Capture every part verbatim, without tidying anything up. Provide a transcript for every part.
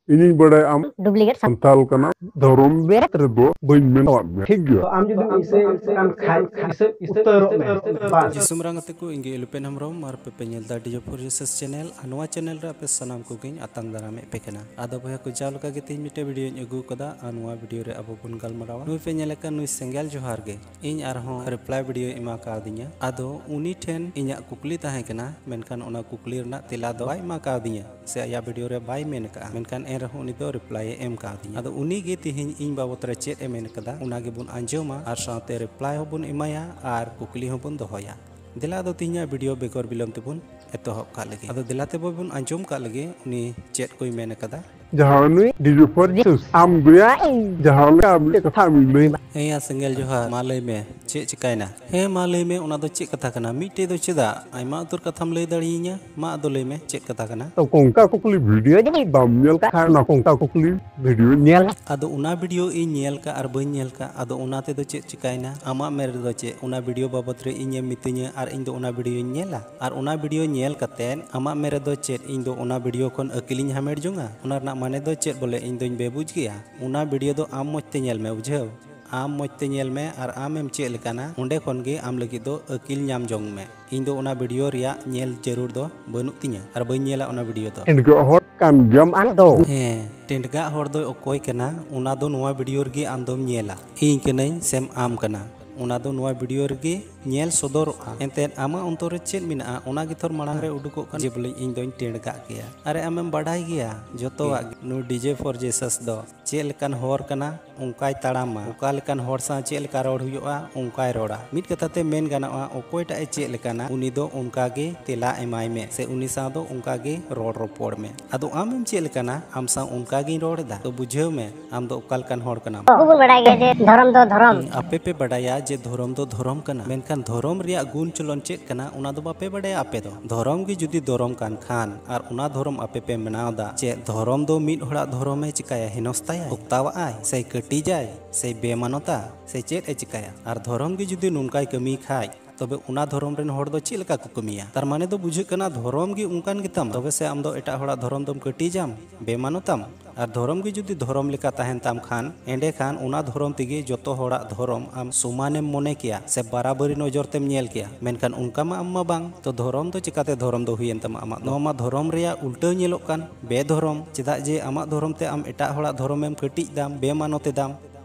ᱤᱧᱤᱧ ᱵᱟᱲᱟᱭᱟ ᱟᱢ ᱰᱩᱯᱞᱤᱠᱮᱴ ᱥᱟᱱᱛᱟᱞ ᱠᱟᱱᱟ, ᱫᱷᱚᱨᱚᱢ ᱵᱮᱨᱮᱫ ᱨᱮᱫᱚ ᱵᱟᱹᱧ ᱢᱮᱱᱟᱣᱟᱫ ᱢᱮ, ᱴᱷᱤᱠ ᱜᱮᱭᱟ? ᱛᱚ ᱟᱢ ᱡᱩᱫᱤᱢ ᱤᱥᱟᱹᱭ ᱠᱟᱱ ᱠᱷᱟᱡ, ᱤᱥᱟᱹ ᱩᱛᱟᱹᱨᱚᱜ ᱢᱮ᱾ ᱵᱟᱥ᱾ ᱡᱤᱥᱩ ᱢᱟᱨᱟᱝ ᱜᱟᱛᱮ ᱠᱚ, ᱤᱧ ᱜᱮ ᱤᱞᱩᱯᱮᱱ ᱦᱮᱢᱵᱨᱚᱢ, ᱟᱨ ᱟᱯᱮ ᱯᱮ ᱧᱮᱞ ᱮᱫᱟ ᱰᱤᱡᱮ ᱯᱷᱳᱨ ᱡᱮᱥᱟᱥ ᱪᱮᱱᱮᱞ᱾ ᱟᱨ ᱱᱚᱣᱟ ᱪᱮᱱᱮᱞ ᱨᱮ ᱟᱯᱮ ᱥᱟᱱᱟᱢ ᱠᱚᱜᱮᱧ ᱟᱛᱟᱝ ᱫᱟᱨᱟᱢᱮᱫ ᱯᱮ ᱠᱟᱱᱟ᱾ ᱟᱫᱚ ᱵᱚᱭᱦᱟ ᱠᱚ, ᱡᱟᱣ ᱞᱮᱠᱟ ᱜᱮ ᱛᱮᱦᱮᱧ ᱢᱤᱫᱴᱮᱱ ᱵᱷᱤᱰᱤᱭᱳᱧ ᱟᱹᱜᱩ ᱟᱠᱟᱫᱟ, ᱟᱨ ᱱᱚᱣᱟ ᱵᱷᱤᱰᱤᱭᱳ ᱨᱮ ᱟᱵᱚ ᱵᱚᱱ ᱜᱟᱞᱢᱟᱨᱟᱣᱟ ᱱᱩᱭ ᱯᱮ ᱧᱮᱞ ᱟᱠᱟᱫ ᱱᱩᱭ ᱥᱮᱸᱜᱮᱞ ᱡᱚᱦᱟᱨ ᱜᱮ᱾ ᱤᱧ ᱟᱨᱦᱚᱸ ᱨᱤᱯᱞᱟᱭ ᱵᱷᱤᱰᱤᱭᱳᱭ ᱮᱢᱟ ᱠᱟᱣᱫᱤᱧᱟ᱾ ᱟᱫᱚ ᱩᱱᱤ ᱴᱷᱮᱱ ᱤᱧᱟᱹᱜ ᱠᱩᱠᱞᱤ ᱛᱟᱦᱮᱸ ᱠᱟᱱᱟ, ᱢᱮᱱᱠᱷᱟᱱ ᱚᱱᱟ ᱠᱩᱠᱞᱤ ᱨᱮᱱᱟᱜ ᱛᱮᱞᱟ ᱫᱚ ᱵᱟᱭ ᱮᱢᱟ ᱠᱟᱣᱫᱤᱧᱟ, ᱥᱮ ᱟᱭᱟᱜ ᱵᱷᱤᱰᱤᱭᱳ ᱨᱮ ᱵᱟᱭ ᱢᱮᱱ ᱟᱠᱟᱫᱼᱟ᱾ ᱢᱮᱱᱠᱷᱟᱱ ᱮᱱ ᱨᱮᱦᱚᱸ ᱩᱱᱤ ᱫᱚ ᱨᱤᱯᱞᱟᱭᱮ ᱮᱢ ᱠᱟᱣᱫᱤᱧᱟ᱾ ᱟᱫᱚ ᱩᱱᱤ ᱜᱮ ᱛᱮᱦᱮᱧ ᱤᱧ ᱵᱟᱵᱚᱛ ᱨᱮ ᱪᱮᱫ ᱮ ᱢᱮᱱ ᱟᱠᱟᱫᱟ, ᱚᱱᱟ ᱜᱮᱵᱚᱱ ᱟᱸᱡᱚᱢᱟ ᱟᱨ ᱥᱟᱶᱛᱮ ᱨᱤᱯᱞᱟᱭ ᱦᱚᱸᱵᱚᱱ ᱮᱢᱟᱭᱟ ᱟᱨ ᱠᱩᱠᱞᱤ ᱦᱚᱸᱵᱚᱱ ᱫᱚᱦᱚᱭᱟ᱾ ᱫᱮᱞᱟ ᱟᱫᱚ ᱛᱮᱦᱮᱧᱟᱜ ᱵᱷᱤᱰᱤᱭᱳ ᱵᱮᱜᱚᱨ ᱵᱤᱞᱚᱢ ᱛᱮᱵᱚᱱ ᱮᱛᱚᱦᱚᱵ ᱠᱟᱜ ᱞᱮᱜᱮ᱾ ᱟᱫᱚ ᱫᱮᱞᱟ ᱛᱮᱵᱚ ᱵᱚᱱ ᱟᱸᱡᱚᱢ ᱠᱟᱜ ᱞᱮᱜᱮ ᱩᱱᱤ ᱪᱮᱫ ᱠᱚᱭ ᱢᱮᱱ ᱟᱠᱟᱫᱟ᱾ ᱡᱟᱦᱟᱸ ᱱᱩᱭ ᱰᱤᱡᱮ ᱯᱷᱳᱨ ᱡᱮᱥᱟᱥ, ᱟᱢ ᱜᱮᱭᱟ ᱡᱟᱦᱟᱸ ᱞᱮᱠᱟ ᱟᱢ ᱠᱟᱛᱷᱟ ᱟᱢᱤᱧ ᱞᱟᱹᱭ ᱢᱟ᱾ ᱦᱮᱸ ᱭᱟ ᱥᱮᱸᱜᱮᱞ ᱡᱚᱦᱟᱨ, ᱢᱟ ᱞᱟᱹᱭ ᱢᱮ, ᱪᱮᱫ ᱪᱤᱠᱟᱭᱱᱟ? ᱦᱮᱸ, ᱢᱟ ᱞᱟᱹᱭ ᱢᱮ, ᱚᱱᱟ ᱫᱚ ᱪᱮᱫ ᱠᱟᱛᱷᱟ ᱠᱟᱱᱟ? ᱢᱤᱫᱴᱮᱡ ᱫᱚ ᱪᱮᱫᱟᱜ? ᱟᱭᱢᱟ ᱩᱛᱟᱹᱨ ᱠᱟᱛᱷᱟᱢ ᱞᱟᱹᱭ ᱫᱟᱲᱮᱭᱟᱹᱧᱟ᱾ ᱢᱟ ᱟᱫᱚ ᱞᱟᱹᱭ ᱢᱮ, ᱪᱮᱫ ᱠᱟᱛᱷᱟ ᱠᱟᱱᱟ? ᱛᱚ ᱠᱚᱝᱠᱟ ᱠᱩᱠᱞᱤ ᱵᱷᱤᱰᱤᱭᱳ ᱡᱩᱫᱤ ᱵᱟᱢ ᱧᱮᱞ ᱠᱟᱜ ᱠᱷᱟᱱ, ᱚᱱᱟ ᱠᱚᱝᱠᱟ ᱠᱩᱠᱞᱤ ᱵᱷᱤᱰᱤᱭᱳ ᱧᱮᱞ ᱢᱮ᱾ ᱟᱫᱚ ᱚᱱᱟ ᱵᱷᱤᱰᱤᱭᱳ ᱤᱧ ᱧᱮᱞ ᱠᱟᱜ ᱟᱨ ᱵᱟᱹᱧ ᱧᱮᱞ ᱠᱟᱜ, ᱟᱫᱚ ᱚᱱᱟ ᱛᱮᱫᱚ ᱪᱮᱫ ᱪᱤᱠᱟᱭᱱᱟ? ᱟᱢᱟᱜ ᱢᱮᱱ ᱨᱮᱫᱚ ᱪᱮᱫ? ᱚᱱᱟ ᱵᱷᱤᱰᱤᱭᱳ ᱵᱟᱵᱚᱛ ᱨᱮ ᱤᱧᱮᱢ ᱢᱤᱛᱟᱹᱧᱟ ᱟᱨ ᱤᱧ ᱫᱚ ᱚᱱᱟ ᱵᱷᱤᱰᱤᱭᱳᱧ ᱧᱮᱞᱟ? ᱟᱨ ᱚᱱᱟ ᱵᱷᱤᱰᱤᱭᱳ ᱧᱮᱞ ᱠᱟᱛᱮᱫ ᱟᱢᱟᱜ ᱢᱮᱱ ᱨᱮᱫᱚ ᱪᱮᱫ? ᱤᱧ ᱫᱚ ᱚᱱᱟ ᱵᱷᱤᱰᱤᱭᱳ ᱠᱷᱚᱱ ᱟᱹᱠᱤᱞᱤᱧ ᱦᱟᱢᱮᱴ ᱡᱚᱝᱟ? ᱚᱱᱟ ᱨᱮᱱᱟᱜ ᱢᱟᱱᱮ ᱫᱚ ᱪᱮᱫ ᱵᱚᱞᱮ? ᱤᱧ ᱫᱚᱧ ᱵᱮᱵᱩᱡᱽ ᱜᱮᱭᱟ? ᱚᱱᱟ ᱵᱷᱤᱰᱤᱭᱳ ᱫᱚ ᱟᱢ ᱢᱚᱡᱽ ᱛᱮ ᱧᱮᱞ ᱢᱮ, ᱵᱩᱡᱷᱟᱹᱣ? ᱟᱢ ᱢᱚᱡᱽ ᱛᱮ ᱧᱮᱞ ᱢᱮ ᱟᱨ ᱟᱢᱮᱢ ᱪᱮᱫ ᱞᱮᱠᱟᱱᱟ, ᱚᱸᱰᱮ ᱠᱷᱚᱱ ᱜᱮ ᱟᱢ ᱞᱟᱹᱜᱤᱫ ᱫᱚ ᱟᱹᱠᱤᱞ ᱧᱟᱢ ᱡᱚᱝ ᱢᱮ᱾ ᱤᱧ ᱫᱚ ᱚᱱᱟ ᱵᱷᱤᱰᱤᱭᱳ ᱨᱮᱭᱟᱜ ᱧᱮᱞ ᱡᱟᱹᱨᱩᱲ ᱫᱚ ᱵᱟᱹᱱᱩᱜ ᱛᱤᱧᱟᱹ ᱟᱨ ᱵᱟᱹᱧ ᱧᱮᱞᱟ ᱚᱱᱟ ᱵᱷᱤᱰᱤᱭᱳ ᱫᱚ᱾ ᱮᱱᱠᱷᱟᱱ ᱦᱚᱲ ᱠᱟᱱ ᱜᱮᱭᱟᱢ ᱟᱢ ᱫᱚ᱾ ᱦᱮᱸ, ᱴᱮᱸᱰᱜᱟᱜ ᱦᱚᱲ ᱫᱚ ᱚᱠᱚᱭ ᱠᱟᱱᱟ, ᱚᱱᱟ ᱫᱚ ᱱᱚᱣᱟ ᱵᱷᱤᱰᱤᱭᱳ ᱨᱮᱜᱮ ᱟᱢ ᱫᱚᱢ ᱧᱮᱞᱟ᱾ ᱤᱧ ᱠᱟᱹᱱᱟᱹᱧ ᱥᱮᱢ ᱟᱢ ᱠᱟᱱᱟ, ᱚᱱᱟ ᱫᱚ ᱱᱚᱣᱟ ᱵᱷᱤᱰᱤᱭᱳ ᱨᱮᱜᱮ ᱧᱮᱞ ᱥᱚᱫᱚᱨᱚᱜᱼᱟ᱾ ᱮᱱᱛᱮᱫ ᱟᱢᱟᱜ ᱚᱱᱛᱚᱨ ᱨᱮ ᱪᱮᱫ ᱢᱮᱱᱟᱜᱼᱟ, ᱚᱱᱟ ᱜᱮ ᱛᱷᱚᱨ ᱢᱟᱲᱟᱝ ᱨᱮ ᱩᱰᱩᱠᱚᱜ ᱠᱟᱱᱟ᱾ ᱡᱮ ᱵᱚᱞᱮ ᱤᱧ ᱫᱚᱧ ᱴᱮᱸᱰᱜᱟᱜ ᱜᱮᱭᱟ᱾ ᱟᱨᱮ ᱟᱢᱮᱢ ᱵᱟᱰᱟᱭ ᱜᱮᱭᱟ ᱡᱚᱛᱚᱣᱟᱜ ᱜᱮ᱾ ᱱᱩᱭ ᱰᱤᱡᱮ ᱯᱷᱚᱨ ᱡᱮᱥᱟᱥ ᱫᱚ ᱪᱮᱫ ᱞᱮᱠᱟᱱ ᱦᱚᱲ ᱠᱟᱱᱟ, ᱚᱱᱠᱟᱭ ᱛᱟᱲᱟᱢᱟ᱾ ᱚᱠᱟ ᱞᱮᱠᱟᱱ ᱦᱚᱲ ᱥᱟᱶ ᱪᱮᱫ ᱞᱮᱠᱟ ᱨᱚᱲ ᱦᱩᱭᱩᱜᱼᱟ, ᱚᱱᱠᱟᱭ ᱨᱚᱲᱟ᱾ ᱢᱤᱫ ᱠᱟᱛᱷᱟ ᱛᱮ ᱢᱮᱱ ᱜᱟᱱᱚᱜᱼᱟ, ᱚᱠᱚᱭᱴᱟᱜ ᱮ ᱪᱮᱫ ᱞᱮᱠᱟᱱᱟ, ᱩᱱᱤ ᱫᱚ ᱚᱱᱠᱟ ᱜᱮ ᱛᱮᱞᱟ ᱮᱢᱟᱭ ᱢᱮ, ᱥᱮ ᱩᱱᱤ ᱥᱟᱶ ᱫᱚ ᱚᱱᱠᱟ ᱜᱮ ᱨᱚᱲ ᱨᱚᱯᱚᱲ ᱢᱮ᱾ ᱟᱫᱚ ᱟᱢᱮᱢ ᱪᱮᱫ ᱞᱮᱠᱟᱱᱟ, ᱟᱢ ᱥᱟᱶ ᱚᱱᱠᱟ ᱜᱤᱧ ᱨᱚᱲ ᱮᱫᱟ᱾ ᱛᱚ ᱵᱩᱡᱷᱟᱹᱣ ᱢᱮ, ᱟᱢ ᱫᱚ ᱚᱠᱟ ᱞᱮᱠᱟᱱ ᱦᱚᱲ ᱠᱟᱱᱟᱢ᱾ ᱟᱵᱚ ᱵᱚᱱ ᱵᱟᱲᱟᱭ ᱜᱮᱭᱟ ᱡᱮ ᱫᱷᱚᱨᱚᱢ ᱫᱚ ᱫᱷᱚᱨᱚᱢ᱾ ᱦᱩᱸ, ᱟᱯᱮ ᱯᱮ ᱵᱟᱰᱟᱭᱟ ᱡᱮ ᱫᱷᱚᱨᱚᱢ ᱫᱚ ᱫᱷᱚᱨᱚᱢ ᱠᱟᱱᱟ, ᱢᱮᱱᱠᱷᱟᱱ ᱫᱷᱚᱨᱚᱢ ᱨᱮᱭᱟᱜ ᱜᱩᱱ ᱪᱚᱞᱚᱱ ᱪᱮᱫ ᱠᱟᱱᱟ, ᱚᱱᱟ ᱫᱚ ᱵᱟᱯᱮ ᱵᱟᱰᱟᱭᱟ ᱟᱯᱮ ᱫᱚ᱾ ᱫᱷᱚᱨᱚᱢ ᱜᱮ ᱡᱩᱫᱤ ᱫᱷᱚᱨᱚᱢ ᱠᱟᱱ ᱠᱷᱟᱱ ᱟᱨ ᱚᱱᱟ ᱫᱷᱚᱨᱚᱢ ᱟᱯᱮ ᱯᱮ ᱢᱟᱱᱟᱣ ᱮᱫᱟ, ᱪᱮᱫ ᱫᱷᱚᱨᱚᱢ ᱫᱚ ᱢᱤᱫ ᱦᱚᱲᱟᱜ ᱫᱷᱚᱨᱚᱢ ᱮ ᱪᱤᱠᱟᱭᱟ? ᱦᱮᱱᱚᱥᱛᱟᱭᱟᱭ, ᱚᱠᱛᱟᱣᱟᱜᱼᱟᱭ, ᱥᱮ ᱠᱟᱹᱴᱤᱡᱟᱭ, ᱥᱮ ᱵᱮᱢᱟᱱᱚᱛᱟ, ᱥᱮ ᱪᱮᱫ ᱮ ᱪᱤᱠᱟᱭᱟ? ᱟᱨ ᱫᱷᱚᱨᱚᱢ ᱜᱮ ᱡᱩᱫᱤ ᱱᱚᱝᱠᱟᱭ ᱠᱟᱹᱢᱤ ᱠᱷᱟᱡ, ᱛᱚᱵᱮ ᱚᱱᱟ ᱫᱷᱚᱨᱚᱢ ᱨᱮᱱ ᱦᱚᱲ ᱫᱚ ᱪᱮᱫ ᱞᱮᱠᱟ ᱠᱚ ᱠᱟᱹᱢᱤᱭᱟ? ᱛᱟᱨ ᱢᱟᱱᱮ ᱫᱚ ᱵᱩᱡᱷᱟᱹᱜ ᱠᱟᱱᱟ ᱫᱷᱚᱨᱚᱢ ᱜᱮ ᱚᱱᱠᱟᱱ ᱜᱮᱛᱟᱢᱟ, ᱛᱚᱵᱮ ᱥᱮ ᱟᱢ ᱫᱚ ᱮᱴᱟᱜ ᱦᱚᱲᱟᱜ ᱫᱷᱚᱨᱚᱢ ᱫᱚᱢ ᱠᱟᱹᱴᱤᱡᱟᱢ, ᱵᱮᱢᱟᱱᱚᱛᱟᱢ? ᱟᱨ ᱫᱷᱚᱨᱚᱢ ᱜᱮ ᱡᱩᱫᱤ ᱫᱷᱚᱨᱚᱢ ᱞᱮᱠᱟ ᱛᱟᱦᱮᱱ ᱛᱟᱢ ᱠᱷᱟᱱ, ᱮᱸᱰᱮᱠᱷᱟᱱ ᱚᱱᱟ ᱫᱷᱚᱨᱚᱢ ᱛᱮᱜᱮ ᱡᱚᱛᱚ ᱦᱚᱲᱟᱜ ᱫᱷᱚᱨᱚᱢ ᱟᱢ ᱥᱚᱢᱟᱱᱮᱢ ᱢᱚᱱᱮ ᱠᱮᱭᱟ ᱥᱮ ᱵᱟᱨᱟᱵᱟᱹᱨᱤ ᱱᱚᱡᱚᱨ ᱛᱮᱢ ᱧᱮᱞ ᱠᱮᱭᱟ᱾ ᱢᱮᱱᱠᱷᱟᱱ ᱚᱱᱠᱟ ᱢᱟ ᱟᱢ ᱢᱟ ᱵᱟᱝ, ᱛᱚ ᱫᱷᱚᱨᱚᱢ ᱫᱚ ᱪᱤᱠᱟᱛᱮ ᱫᱷᱚᱨᱚᱢ ᱫᱚ ᱦᱩᱭᱮᱱ ᱛᱟᱢᱟ ᱟᱢᱟᱜ ᱫᱚ? ᱱᱚᱣᱟ ᱢᱟ ᱫᱷᱚᱨᱚᱢ ᱨᱮᱭᱟᱜ ᱩᱞᱴᱟᱹᱣ ᱧᱮᱞᱚᱜ ᱠᱟᱱ, ᱵᱮᱫᱷᱚᱨᱚᱢ᱾ ᱪᱮᱫᱟᱜ ᱡᱮ ᱟᱢᱟᱜ ᱫᱷᱚᱨᱚᱢ ᱛᱮ ᱟᱢ ᱮᱴᱟᱜ ᱦᱚᱲᱟᱜ ᱫᱷᱚᱨᱚᱢᱮᱢ ᱠᱟᱹᱴᱤᱡ ᱫᱟᱢ, ᱵᱮᱢᱟᱱᱚᱛ ᱮᱫᱟᱢ,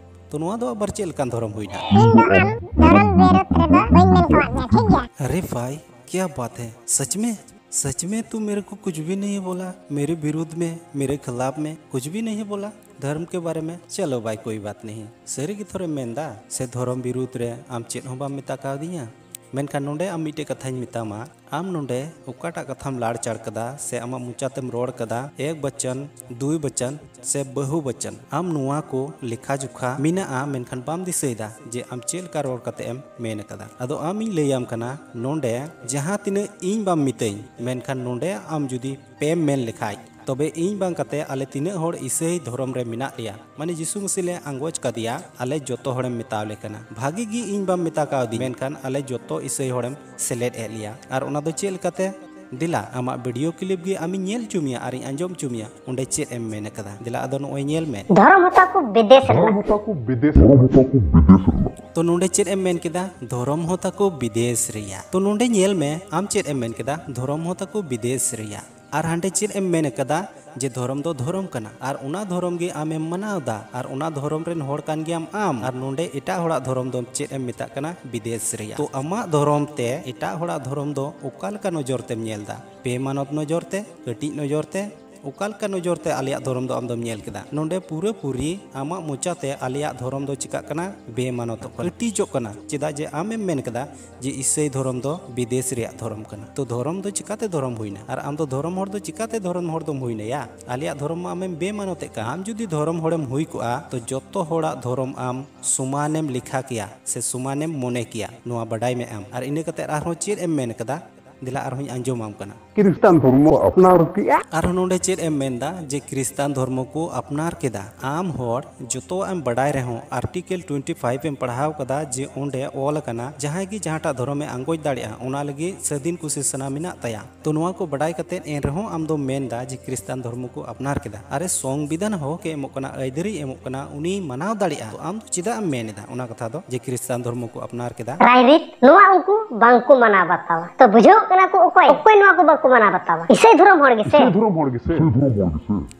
ᱛᱚ ᱱᱚᱣᱟ ᱫᱚ ᱟᱵᱟᱨ ᱪᱮᱫ ᱞᱮᱠᱟᱱ ᱫᱷᱚᱨᱚᱢ ᱦᱩᱭᱱᱟ? ᱤᱧ ᱫᱚ ᱟᱢ ᱫᱷᱚᱨᱚᱢ ᱵᱤᱨᱩᱫᱷ ᱨᱮᱫᱚ ᱵᱟᱹᱧ ᱢᱮᱱ ᱠᱟᱣᱟᱫ ᱢᱮᱭᱟ, ᱴᱷᱤᱠ ᱜᱮᱭᱟ? अरे भाई, क्या बात है, सच में? सच में तू मेरे को कुछ भी नहीं बोला, मेरे विरुद्ध में, मेरे खिलाफ में कुछ भी नहीं बोला धर्म के बारे में। चलो भाई, कोई बात नहीं। ᱥᱟᱹᱨᱤ ᱜᱮ ᱛᱷᱚᱨᱮᱢ ᱢᱮᱱᱫᱟ ᱥᱮ ᱫᱷᱚᱨᱚᱢ ᱵᱤᱨᱩᱫᱷ ᱨᱮ ᱟᱢ ᱪᱮᱫ ᱦᱚᱸ ᱵᱟᱢ ᱢᱮᱛᱟ ᱠᱟᱣᱫᱤᱧᱟ? ᱢᱮᱱᱠᱷᱟᱱ ᱱᱚᱰᱮ ᱟᱢ ᱢᱤᱫᱴᱮᱡ ᱠᱟᱛᱷᱟᱧ ᱢᱮᱛᱟᱢᱟ, ᱟᱢ ᱱᱚᱰᱮ ᱚᱠᱟᱴᱟᱜ ᱠᱟᱛᱷᱟᱢ ᱞᱟᱲᱪᱟᱲ ᱠᱟᱫᱟ ᱥᱮ ᱟᱢᱟᱜ ᱢᱚᱪᱟ ᱛᱮᱢ ᱨᱚᱲ ᱠᱟᱫᱟ, ᱮᱠ ᱵᱚᱪᱚᱱ, ᱫᱩᱭ ᱵᱚᱪᱚᱱ ᱥᱮ ᱵᱟᱹᱦᱩ ᱵᱚᱪᱚᱱ, ᱟᱢ ᱱᱚᱣᱟ ᱠᱚ ᱞᱮᱠᱷᱟ ᱡᱚᱠᱷᱟ ᱢᱮᱱᱟᱜᱼᱟ, ᱢᱮᱱᱠᱷᱟᱱ ᱵᱟᱢ ᱫᱤᱥᱟᱹᱭᱮᱫᱟ ᱡᱮ ᱟᱢ ᱪᱮᱫ ᱞᱮᱠᱟ ᱨᱚᱲ ᱠᱟᱛᱮ ᱮᱢ ᱢᱮᱱ ᱠᱟᱫᱟ᱾ ᱟᱫᱚ ᱟᱢ ᱤᱧ ᱞᱟᱹᱭᱟᱢ ᱠᱟᱱᱟ, ᱱᱚᱰᱮ ᱡᱟᱦᱟᱸ ᱛᱤᱱᱟᱹᱜ ᱤᱧ ᱵᱟᱢ ᱢᱤᱛᱟᱹᱧ, ᱢᱮᱱᱠᱷᱟᱱ ᱱᱚᱰᱮ ᱟᱢ ᱡᱩᱫᱤ ᱯᱮᱢ ᱢᱮᱱ ᱞᱮᱠᱷᱟᱡ, ᱛᱚᱵᱮ ᱤᱧ ᱵᱟᱝ ᱠᱟᱛᱮ ᱟᱞᱮ ᱛᱤᱱᱟᱹᱜ ᱦᱚᱲ ᱤᱥᱟᱹᱭ ᱫᱷᱚᱨᱚᱢ ᱨᱮ ᱢᱮᱱᱟᱜ ᱞᱮᱭᱟ, ᱢᱟᱱᱮ ᱡᱤᱥᱩ ᱢᱟᱹᱥᱤ ᱞᱮ ᱟᱸᱜᱚᱪ ᱠᱟᱫᱮᱭᱟ, ᱟᱞᱮ ᱡᱚᱛᱚ ᱦᱚᱲᱮᱢ ᱢᱮᱛᱟᱣ ᱞᱮ ᱠᱟᱱᱟ᱾ ᱵᱷᱟᱜᱤ ᱜᱮ ᱤᱧ ᱵᱟᱢ ᱢᱮᱛᱟ ᱠᱟᱣᱫᱤᱧ, ᱢᱮᱱᱠᱷᱟᱱ ᱟᱞᱮ ᱡᱚᱛᱚ ᱤᱥᱟᱹᱭ ᱦᱚᱲᱮᱢ ᱥᱮᱞᱮᱫ ᱮᱫ ᱞᱮᱭᱟ᱾ ᱟᱨ ᱚᱱᱟ ᱫᱚ ᱪᱮᱫ ᱞᱮᱠᱟᱛᱮ? ᱫᱮᱞᱟ, ᱟᱢᱟᱜ ᱵᱷᱤᱰᱤᱭᱳ ᱠᱞᱤᱯ ᱜᱮ ᱟᱢᱤᱧ ᱧᱮᱞ ᱦᱚᱪᱚ ᱢᱮᱭᱟ ᱟᱨᱤᱧ ᱟᱸᱡᱚᱢ ᱦᱚᱪᱚ ᱢᱮᱭᱟ, ᱚᱸᱰᱮ ᱪᱮᱫ ᱮᱢ ᱢᱮᱱ ᱠᱟᱫᱟ? ᱫᱮᱞᱟ, ᱟᱫᱚ ᱱᱚᱜᱼᱚᱭ ᱧᱮᱞ ᱢᱮ᱾ ᱫᱷᱚᱨᱚᱢ ᱦᱚᱸ ᱛᱟᱠᱚ ᱵᱤᱫᱮᱥ ᱨᱮᱱᱟᱜ᱾ ᱛᱚ ᱱᱚᱸᱰᱮ ᱪᱮᱫ ᱮᱢ ᱢᱮᱱ ᱠᱮᱫᱟ? ᱫᱷᱚᱨᱚᱢ ᱦᱚᱸ ᱛᱟᱠᱚ ᱵᱤᱫᱮᱥ ᱨᱮᱭᱟᱜ᱾ ᱛᱚ ᱱᱚᱸᱰᱮ ᱧᱮᱞ ᱢᱮ, ᱟᱢ ᱪᱮᱫ ᱮᱢ ᱢᱮᱱ ᱠᱮᱫᱟ? ᱫᱷᱚᱨᱚᱢ ᱦᱚᱸ ᱛᱟᱠᱚ ᱵᱤᱫᱮᱥ ᱨᱮᱭᱟᱜ᱾ ᱟᱨ ᱦᱟᱸᱰᱮ ᱪᱮᱫ ᱮᱢ ᱢᱮᱱ ᱠᱟᱫᱟ? ᱡᱮ ᱫᱷᱚᱨᱚᱢ ᱫᱚ ᱫᱷᱚᱨᱚᱢ ᱠᱟᱱᱟ ᱟᱨ ᱚᱱᱟ ᱫᱷᱚᱨᱚᱢ ᱜᱮ ᱟᱢᱮᱢ ᱢᱟᱱᱟᱣ ᱫᱟ ᱟᱨ ᱚᱱᱟ ᱫᱷᱚᱨᱚᱢ ᱨᱮᱱ ᱦᱚᱲ ᱠᱟᱱ ᱜᱮᱭᱟᱢ ᱟᱢ, ᱟᱨ ᱱᱚᱸᱰᱮ ᱮᱴᱟᱜ ᱦᱚᱲᱟᱜ ᱫᱷᱚᱨᱚᱢ ᱫᱚ ᱪᱮᱫ ᱮᱢ ᱢᱮᱛᱟᱜ ᱠᱟᱱᱟ? ᱵᱤᱫᱮᱥ ᱨᱮᱭᱟᱜ᱾ ᱛᱚ ᱟᱢᱟᱜ ᱫᱷᱚᱨᱚᱢ ᱛᱮ ᱮᱴᱟᱜ ᱦᱚᱲᱟᱜ ᱫᱷᱚᱨᱚᱢ ᱫᱚ ᱚᱠᱟ ᱞᱮᱠᱟ ᱱᱚᱡᱚᱨ ᱛᱮᱢ ᱧᱮᱞ ᱫᱟ? ᱵᱮᱢᱟᱱᱚᱛ ᱱᱚᱡᱚᱨ ᱛᱮ, ᱠᱟᱹᱴᱤᱡ ᱱᱚᱡᱚᱨ ᱛᱮ, ᱚᱠᱟ ᱞᱮᱠᱟ ᱱᱚᱡᱚᱨ ᱛᱮ ᱟᱞᱮᱭᱟᱜ ᱫᱷᱚᱨᱚᱢ ᱫᱚ ᱟᱢ ᱫᱚᱢ ᱧᱮᱞ ᱠᱮᱫᱟ? ᱱᱚᱸᱰᱮ ᱯᱩᱨᱟᱹ ᱯᱩᱨᱤ ᱟᱢᱟᱜ ᱢᱚᱪᱟ ᱛᱮ ᱟᱞᱮᱭᱟᱜ ᱫᱷᱚᱨᱚᱢ ᱫᱚ ᱪᱤᱠᱟᱜ ᱠᱟᱱᱟ? ᱵᱮᱢᱟᱱᱚᱛᱚᱜ ᱠᱟᱱᱟ, ᱠᱟᱹᱴᱤᱡᱚᱜ ᱠᱟᱱᱟ᱾ ᱪᱮᱫᱟᱜ ᱡᱮ ᱟᱢᱮᱢ ᱢᱮᱱ ᱠᱟᱫᱟ ᱡᱮ ᱤᱥᱟᱹᱭ ᱫᱷᱚᱨᱚᱢ ᱫᱚ ᱵᱤᱫᱮᱥ ᱨᱮᱭᱟᱜ ᱫᱷᱚᱨᱚᱢ ᱠᱟᱱᱟ᱾ ᱛᱚ ᱫᱷᱚᱨᱚᱢ ᱫᱚ ᱪᱤᱠᱟᱛᱮ ᱫᱷᱚᱨᱚᱢ ᱦᱩᱭᱱᱟ? ᱟᱨ ᱟᱢ ᱫᱚ ᱫᱷᱚᱨᱚᱢ ᱦᱚᱲ ᱫᱚ ᱪᱤᱠᱟᱛᱮ ᱫᱷᱚᱨᱚᱢ ᱦᱚᱲ ᱫᱚᱢ ᱦᱩᱭᱱᱟᱭᱟ? ᱟᱞᱮᱭᱟᱜ ᱫᱷᱚᱨᱚᱢ ᱢᱟ ᱟᱢᱮᱢ ᱵᱮᱢᱟᱱᱚᱛᱮᱫ ᱠᱟᱱ᱾ ᱟᱢ ᱡᱩᱫᱤ ᱫᱷᱚᱨᱚᱢ ᱦᱚᱲᱮᱢ ᱦᱩᱭ ᱠᱚᱜᱼᱟ, ᱛᱚ ᱡᱚᱛᱚ ᱦᱚᱲᱟᱜ ᱫᱷᱚᱨᱚᱢ ᱟᱢ ᱥᱚᱢᱟᱱᱮᱢ ᱞᱮᱠᱷᱟ ᱠᱮᱭᱟ ᱥᱮ ᱥᱚᱢᱟᱱᱮᱢ ᱢᱚᱱᱮ ᱠᱮᱭᱟ, ᱱᱚᱣᱟ ᱵᱟᱰᱟᱭ ᱢᱮ ᱟᱢ᱾ ᱟᱨ ᱤᱱᱟᱹ ᱠᱟᱛᱮ ᱟᱨᱦᱚᱸ ᱪᱮᱫ ᱮᱢ ᱢᱮᱱ ᱠᱟᱫᱟ? ᱫᱮᱞᱟ ᱟᱨᱦᱚᱸᱧ ᱟᱸᱡᱚᱢᱟᱢ ᱠᱟᱱᱟ᱾ ᱠᱷᱨᱤᱥᱴᱟᱱ ᱫᱷᱚᱨᱢᱚ ᱟᱯᱱᱟᱨ ᱠᱮᱜᱼᱟ᱾ ᱟᱨᱦᱚᱸ ᱱᱚᱰᱮ ᱪᱮᱫ ᱮᱢ ᱢᱮᱱᱫᱟ ᱡᱮ ᱠᱷᱨᱤᱥᱴᱟᱱ ᱫᱷᱚᱨᱢᱚ ᱠᱚ ᱟᱯᱱᱟᱨ ᱠᱮᱫᱟ? ᱟᱢ ᱦᱚᱲ ᱡᱚᱛᱚᱣᱟᱜ ᱮᱢ ᱵᱟᱰᱟᱭ ᱨᱮᱦᱚᱸ ᱟᱨᱴᱤᱠᱮᱞ ᱴᱩᱭᱮᱱᱴᱤ ᱯᱷᱟᱭᱤᱵᱷ ᱮᱢ ᱯᱟᱲᱦᱟᱣ ᱠᱟᱫᱟ ᱡᱮ ᱚᱸᱰᱮ ᱚᱞ ᱟᱠᱟᱱᱟ ᱡᱟᱦᱟᱸᱭ ᱜᱮ ᱡᱟᱦᱟᱸᱴᱟᱜ ᱫᱷᱚᱨᱚᱢ ᱮ ᱟᱸᱜᱚᱪ ᱫᱟᱲᱮᱭᱟᱜᱼᱟ, ᱚᱱᱟ ᱞᱟᱹᱜᱤᱫ ᱥᱟᱹᱫᱷᱤᱱ ᱠᱩᱥᱤ ᱥᱟᱱᱟ ᱢᱮᱱᱟᱜ ᱛᱟᱭᱟ᱾ ᱛᱚ ᱱᱚᱣᱟ ᱠᱚ ᱵᱟᱰᱟᱭ ᱠᱟᱛᱮ ᱮᱱ ᱨᱮᱦᱚᱸ ᱟᱢ ᱫᱚᱢ ᱢᱮᱱ ᱫᱟ ᱡᱮ ᱠᱷᱨᱤᱥᱴᱟᱱ ᱫᱷᱚᱨᱢᱚ ᱠᱚ ᱟᱯᱱᱟᱨ ᱠᱮᱫᱟ᱾ ᱟᱨᱮ ᱥᱚᱝᱵᱤᱫᱷᱟᱱ ᱦᱚᱠ ᱮ ᱮᱢᱚᱜ ᱠᱟᱱᱟ, ᱟᱹᱭᱫᱟᱹᱨᱤ ᱮ ᱮᱢᱚᱜ ᱠᱟᱱᱟ, ᱩᱱᱤ ᱢᱟᱱᱟᱣ ᱫᱟᱲᱮᱭᱟᱜᱼᱟ᱾ ᱛᱚ ᱟᱢ ᱫᱚ ᱪᱮᱫᱟᱜ ᱮᱢ ᱢᱮᱱ ᱮᱫᱟ ᱚᱱᱟ ᱠᱟᱛᱷᱟ ᱫᱚ ᱡᱮ ᱠᱷᱨᱤᱥᱴᱟᱱ ᱫᱷᱚᱨᱢᱚ ᱠᱚ ᱟᱯᱱᱟᱨ ᱠᱮᱫᱟ? ᱨᱟᱭᱨᱤᱛ ᱱᱚᱣᱟ ᱩᱱᱠᱩ ᱵᱟᱝᱠᱚ ᱢᱟᱱᱟᱣ ᱵᱟᱛᱟᱣᱟ᱾ ᱛᱚ ᱵᱩᱡᱷᱟᱹᱣ ᱠᱟᱱᱟ ᱠᱚ ᱚᱠᱚᱭ ᱚᱠᱚᱭ ᱱᱚᱣᱟ ᱠᱚ ᱵᱟᱠᱚ ᱢᱟᱱᱟᱣ ᱵᱟᱛᱟᱣᱟ? ᱤᱥᱟᱹᱭ ᱫᱷᱚᱨᱚᱢ ᱦᱚᱲ ᱜᱮᱥᱮ᱾ ᱤᱥᱟᱹᱭ ᱫᱷᱚᱨᱚᱢ ᱦᱚᱲ ᱜᱮᱥᱮ᱾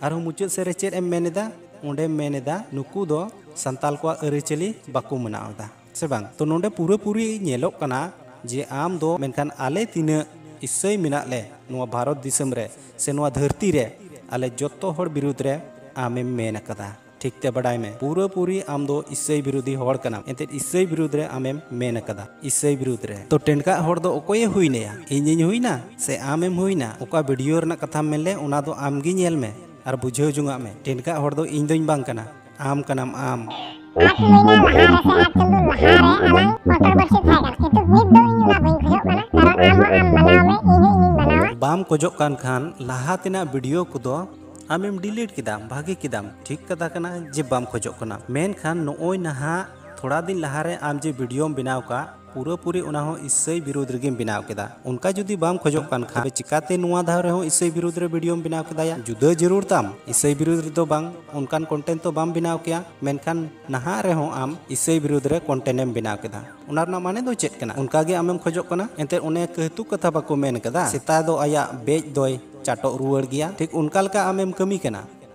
ᱟᱨᱦᱚᱸ ᱢᱩᱪᱟᱹᱫ ᱥᱮᱫ ᱨᱮ ᱪᱮᱫ ᱮᱢ ᱢᱮᱱ ᱮᱫᱟ? ᱚᱸᱰᱮᱢ ᱢᱮᱱ ᱮᱫᱟ ᱱᱩᱠᱩ ᱫᱚ ᱥᱟᱱᱛᱟᱞ ᱠᱚᱣᱟᱜ ᱟᱹᱨᱤᱪᱟᱹᱞᱤ ᱵᱟᱠᱚ ᱢᱟᱱᱟᱣ ᱮᱫᱟ ᱥᱮ ᱵᱟᱝ? ᱛᱚ ᱱᱚᱰᱮ ᱯᱩᱨᱟᱹᱯᱩᱨᱤ ᱧᱮᱞᱚᱜ ᱠᱟᱱᱟ ᱡᱮ ᱟᱢ ᱫᱚ ᱢᱮᱱᱠᱷᱟᱱ ᱟᱞᱮ ᱛᱤᱱᱟᱹᱜ ᱤᱥᱟᱹᱭ ᱢᱮᱱᱟᱜ ᱞᱮ ᱱᱚᱣᱟ ᱵᱷᱟᱨᱚᱛ ᱫᱤᱥᱚᱢ ᱨᱮ ᱥᱮ ᱱᱚᱣᱟ ᱫᱷᱟᱹᱨᱛᱤ ᱨᱮ, ᱟᱞᱮ ᱡᱚᱛᱚ ᱦᱚᱲ ᱵᱤᱨᱩᱫᱽ ᱨᱮ ᱟᱢᱮᱢ ᱢᱮᱱ ᱟᱠᱟᱫᱟ᱾ ᱴᱷᱤᱠ ᱛᱮ ᱵᱟᱰᱟᱭ ᱢᱮ, ᱯᱩᱨᱟᱹᱯᱩᱨᱤ ᱟᱢ ᱫᱚ ᱤᱥᱟᱹᱭ ᱵᱤᱨᱩᱫᱷᱤ ᱦᱚᱲ ᱠᱟᱱᱟᱢ᱾ ᱮᱱᱛᱮᱫ ᱤᱥᱟᱹᱭ ᱵᱤᱨᱩᱫᱽ ᱨᱮ ᱟᱢᱮᱢ ᱢᱮᱱ ᱟᱠᱟᱫᱟ, ᱤᱥᱟᱹᱭ ᱵᱤᱨᱩᱫᱽ ᱨᱮ᱾ ᱛᱚ ᱴᱮᱱᱰᱠᱟᱜ ᱦᱚᱲ ᱫᱚ ᱚᱠᱚᱭᱮ ᱦᱩᱭᱱᱟᱭᱟ? ᱤᱧᱤᱧ ᱦᱩᱭᱱᱟ ᱥᱮ ᱟᱢᱮᱢ ᱦᱩᱭᱱᱟ? ᱚᱠᱟ ᱵᱷᱤᱰᱤᱭᱳ ᱨᱮᱱᱟᱜ ᱠᱟᱛᱷᱟᱢ ᱢᱮᱱ ᱞᱮᱫ ᱚᱱᱟ ᱫᱚ ᱟᱢ ᱜᱮ ᱧᱮᱞ ᱢᱮ ᱟᱨ ᱵᱩᱡᱷᱟᱹᱣ ᱡᱚᱝᱟᱜ ᱢᱮ᱾ ᱴᱮᱱᱰᱠᱟᱜ ᱦᱚᱲ ᱫᱚ ᱤᱧ ᱫᱚᱧ ᱵᱟᱝ ᱠᱟᱱᱟ, ᱟᱢ ᱠᱟᱱᱟᱢ ᱟᱢ᱾ ᱟᱴ ᱢᱟᱹᱦᱱᱟᱹ ᱞᱟᱦᱟ ᱨᱮ ᱥᱮ ᱟᱴ ᱪᱟᱸᱫᱳ ᱞᱟᱦᱟ ᱨᱮ ᱟᱞᱟᱝ ᱠᱚᱱᱴᱨᱳᱵᱷᱟᱨᱥᱤ ᱛᱟᱦᱮᱸ ᱠᱟᱱᱟ, ᱠᱤᱱᱛᱩ ᱱᱤᱛ ᱫᱚ ᱤᱧ ᱚᱱᱟ ᱵᱟᱹᱧ ᱠᱷᱚᱡᱚᱜ ᱠᱟᱱᱟ, ᱠᱟᱨᱚᱱ ᱟᱢ ᱦᱚᱸ ᱟᱢ ᱢᱟᱱᱟᱣ ᱢᱮ, ᱤᱧ ᱦᱚᱸ ᱤᱧᱤᱧ ᱢᱟᱱᱟᱣᱟ᱾ ᱵᱟᱢ ᱠᱷᱚᱡᱚᱜ ᱠᱟᱱ ᱠᱷᱟᱱ ᱞᱟᱦᱟ ᱛᱮᱱᱟᱜ ᱵᱷᱤᱰᱤᱭᱳ ᱠᱚᱫᱚ ᱟᱢᱮᱢ ᱰᱤᱞᱤᱴ ᱠᱮᱫᱟᱢ, ᱵᱷᱟᱜᱮ ᱠᱮᱫᱟᱢ, ᱴᱷᱤᱠ ᱠᱟᱛᱷᱟ ᱠᱟᱱᱟ ᱡᱮ ᱵᱟᱢ ᱠᱷᱚᱡᱚᱜ ᱠᱟᱱᱟ᱾ ᱢᱮᱱᱠᱷᱟᱱ ᱱᱚᱜᱼᱚᱭ ᱱᱟᱦᱟᱜ ᱛᱷᱚᱲᱟ ᱫᱤᱱ ᱞᱟᱦᱟᱨᱮ ᱟᱢ ᱡᱮ ᱵᱷᱤᱰᱤᱭᱳᱢ ᱵᱮᱱᱟᱣ ᱠᱟᱜ, ᱯᱩᱨᱟᱹᱯᱩᱨᱤ ᱚᱱᱟ ᱦᱚᱸ ᱤᱥᱟᱹᱭ ᱵᱤᱨᱩᱫᱽ ᱨᱮᱜᱮᱢ ᱵᱮᱱᱟᱣ ᱠᱮᱫᱟ᱾ ᱚᱱᱠᱟ ᱡᱩᱫᱤ ᱵᱟᱢ ᱠᱷᱚᱡᱚᱜ ᱠᱟᱱ ᱠᱷᱟᱱ, ᱛᱚᱵᱮ ᱪᱤᱠᱟᱛᱮ ᱱᱚᱣᱟ ᱫᱷᱟᱣ ᱨᱮᱦᱚᱸ ᱤᱥᱟᱹᱭ ᱵᱤᱨᱩᱫᱽ ᱨᱮ ᱵᱷᱤᱰᱤᱭᱳᱢ ᱵᱮᱱᱟᱣ ᱠᱮᱫᱟᱭᱟ? ᱡᱩᱫᱟᱹ ᱡᱟᱹᱨᱩᱲ ᱛᱟᱢ, ᱤᱥᱟᱹᱭ ᱵᱤᱨᱩᱫᱽ ᱨᱮᱫᱚ ᱵᱟᱝ, ᱚᱱᱠᱟᱱ ᱠᱚᱱᱴᱮᱱᱴ ᱫᱚ ᱵᱟᱢ ᱵᱮᱱᱟᱣ ᱠᱮᱭᱟ᱾ ᱢᱮᱱᱠᱷᱟᱱ ᱱᱟᱦᱟᱜ ᱨᱮᱦᱚᱸ ᱟᱢ ᱤᱥᱟᱹᱭ ᱵᱤᱨᱩᱫᱽ ᱨᱮ ᱠᱚᱱᱴᱮᱱᱴ ᱮᱢ ᱵᱮᱱᱟᱣ ᱠᱮᱫᱟ᱾ ᱚᱱᱟ ᱨᱮᱱᱟᱜ ᱢᱟᱱᱮ ᱫᱚ ᱪᱮᱫ ᱠᱟᱱᱟ? ᱚᱱᱠᱟ ᱜᱮ ᱟᱢᱮᱢ ᱠᱷᱚᱡᱚᱜ ᱠᱟᱱᱟ? ᱮᱱᱛᱮᱫ ᱚᱱᱮ ᱠᱟᱹᱦᱛᱩ ᱠᱟᱛᱷᱟ ᱵᱟᱠᱚ ᱢᱮᱱ ᱠᱟᱫᱟ, ᱥᱮᱛᱟ ᱫᱚ ᱟᱭᱟᱜ ᱵᱮᱡ ᱫᱚᱭ ᱪᱟᱴᱚᱜ ᱨᱩᱣᱟᱹᱲ ᱜᱮᱭᱟ᱾ ᱴᱷᱤᱠ ᱚᱱᱠᱟ ᱞᱮᱠᱟ ᱟᱢᱮᱢ ᱠᱟᱹᱢᱤ ᱠᱟᱱᱟ᱾